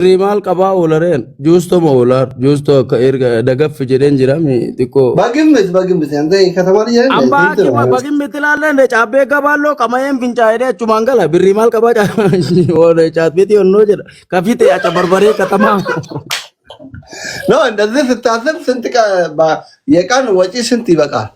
Birrii maal qabaa oolareen juustoo ma oolaar juustoo akka erga dagaffi jedheen jira mi xiqqoo. በግምት በግምት አንተ የከተማ ልጅ አይደል? Amma ስንት ነው? achuma bagimmi tilaallee nde caabbee gabaalloo qamayeen fincaa'ee achumaan gala birrii maal qabaa caatbeetii onnoo jedha kafite acha barbaree katamaa. ኖ እንደዚህ ስታስብ ስንት የቀን ወጪ ስንት ይበቃል?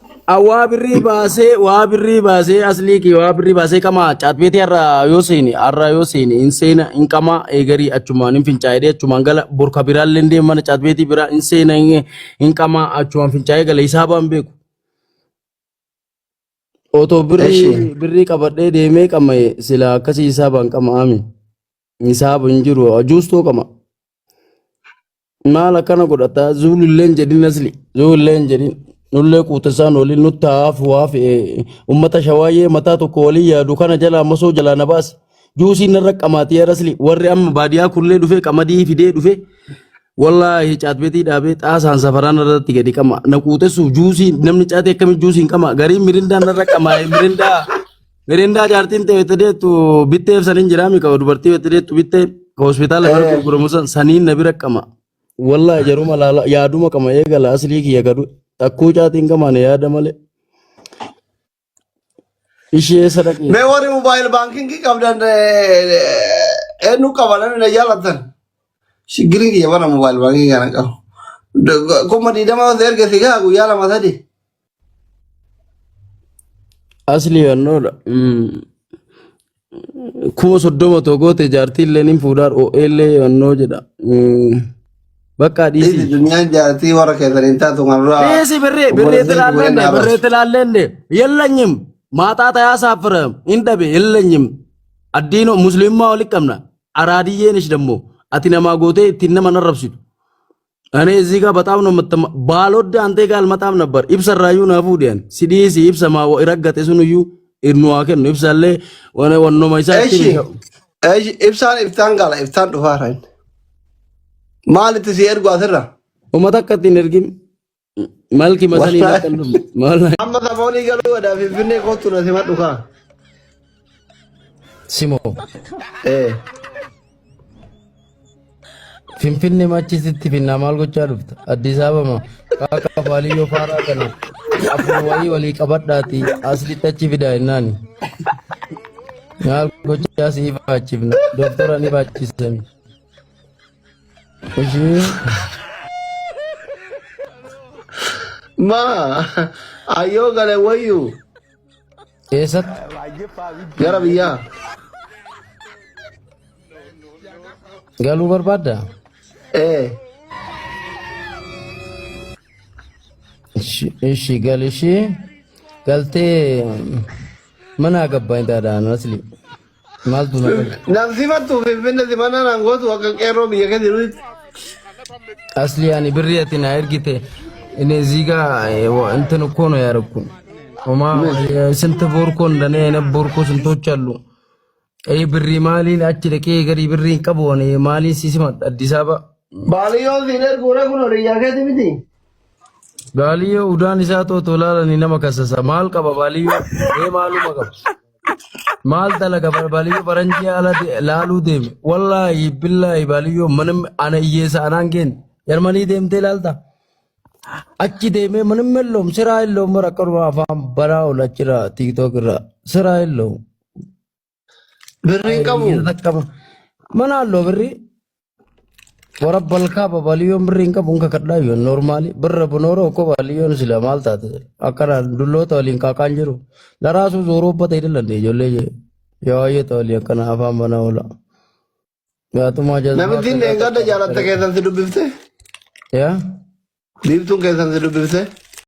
Waa birrii baasee waa birrii baasee aslii kii waa birrii baasee qama caatbeetii har'a yoo seeni har'a yoo seeni hin seena hin qama eegarii achumaan hin fincaa'ee achumaan gala burka biraallee hin deemu mana caatbeetii biraa hin seena hin qama achumaan fincaa'ee gala hisaabaan beeku. Otoo birrii birrii qabadhee deemee qama'e sila akkasii hisaabaan qama ami hisaaba hin jiru juustoo qama. Maal akkana godhata zuulillee hin jedhin asli zuulillee hin jedhin nullee quutasaan waliin nutti haafu waafi ummata shawaayyee mataa tokko waliin yaadu kana jalaa masoo jalaa na baase juusiin narra qamaatii asli warri amma baadiyyaa kullee dhufee qamadii fidee dhufee wallaahi caatbeetii dhaabee xaasaan safaraan irratti gadi qama na quutessuuf juusii namni caatee akkamitti juusiin qama gariin mirindaan narra qamaa mirindaa mirindaa jaartiin ta'e deettu bitteef saniin jiraami qaba dubartii itti deettu bittee ka hospitaala bira gurguramu san saniin na bira qama wallaahi jaruma laala yaaduma qama eegala aslii kiyya gadu takkuu caatiin qamaan yaada malee ishee sadaqee. Mee warri mobile banking qabdan eenyu qaba namni na jaalatan? Shiggiriin kiyya bara mobile banking kana qabu. 20,000 yoo erga si gaa guyyaa lama sadi. Aslii hannoodha. 30,000 too goote jaartii illee ni fuudhaan o'eellee hannoo jedha. Bakka Dhiisi dhiisi. Duniyaan jaartii warra keessan hin taatu kan duraa Dhiisi birrii birrii obboleessa ትላለህ guyyaan እንዴ? dhaabas. ብሬ ትላለህ እንዴ? የለኝም ማጣት አያሳፍርህም። እንደቤ የለኝም አዲኖ ሙስሊማ ወሊቀምና አራድዬ ነሽ ደግሞ አቲ ነማ ጎቴ ittiin nama narrabsitu እኔ እዚህ ጋር በጣም ነው የምትማ ባልወድ አንተ ጋር አልመጣም ነበር። ኢብሰ ራዩ ናፉ ዲያን ሲዲሲ ኢብሰ ማ ረገጤ ሱንዩ ኢርኑዋ ከኑ ኢብሰለ ወነ ወኖ ማይሳ Eshi eshi ibsaan iftaan gala iftaan dhufaara inni. Maalitti si ergu asirra? ኡመታ ከቲን እርጊም መልክ መሰኒ Wallaahi. ናቀሉ ማላ Amma safoonii galuu wadaa Finfinnee kottu na simadhu kaa. ሲሞ Ee. Finfinne machisitti finnaa maal gochaa dhufta? Addis Ababa qaaqaa baaliyyoo faaraa kana afur wayii walii qabadhaati aslitti achi fidaa jennaani. Maal gochaa si ifaachifna? Doktora ni baachisami. Ishii Maa ayyoo gale wayyuu eessatti? Gara biyyaa. Galuu barbaadda? Ee. Ishi gal ishii galtee mana gabbaa hin taadhaan asli. Maaltu na qabe? Nam simattu Finfinne simannaa naan gootu akka qeerroo biyya keessa jirutti. Asli ani birrii ati na ergite እኔ እዚህ ጋር እንትን እኮ ነው ያደረኩት። ኦማ ስንት ቦርኮ እንደኔ አይነት ቦርኮ ስንቶች አሉ። ይህ ብሪ ማሊን አች ደቄ ገሪ ብሪ ቀቡ እኔ ማሊን ሲሲማ አዲስ አበባ Baaliyyoon siin erguudha kun horiyaa keeti miti. ባልዮ ኡዳን isaa too ቶላላኒ nama kassasa maal qaba baaliyyoo ee maaluma qaba maal dalaga baaliyyoo faranjii ala laaluu deeme wallaahi billaahi baaliyyoo ምንም ana hiyyeessa anaan geenne jarmanii deemtee laalta achi deemee ምንም የለውም ስራ የለውም bara akkanuma afaan banaa oola achirra TikTok irra ስራ የለውም። Birriin qabu. እየተጠቀመ ምን አለው ብሪ ወረበልካ babaliyyoon birrii hin qabu hin kakadhaa normally birra ብኖረው እኮ ባልዮን ስለ maal taate akkana dulloota waliin kaaqaan jiru ለራሱ ዞሮበት አይደለ እንደ ijoollee የዋየተ waliin akkana afaan banaa oola gaatumaa jazbaa Namittiin akka leengadda jaalatte keessan si dubbifte? yaa Biiftuun keessan si dubbifte?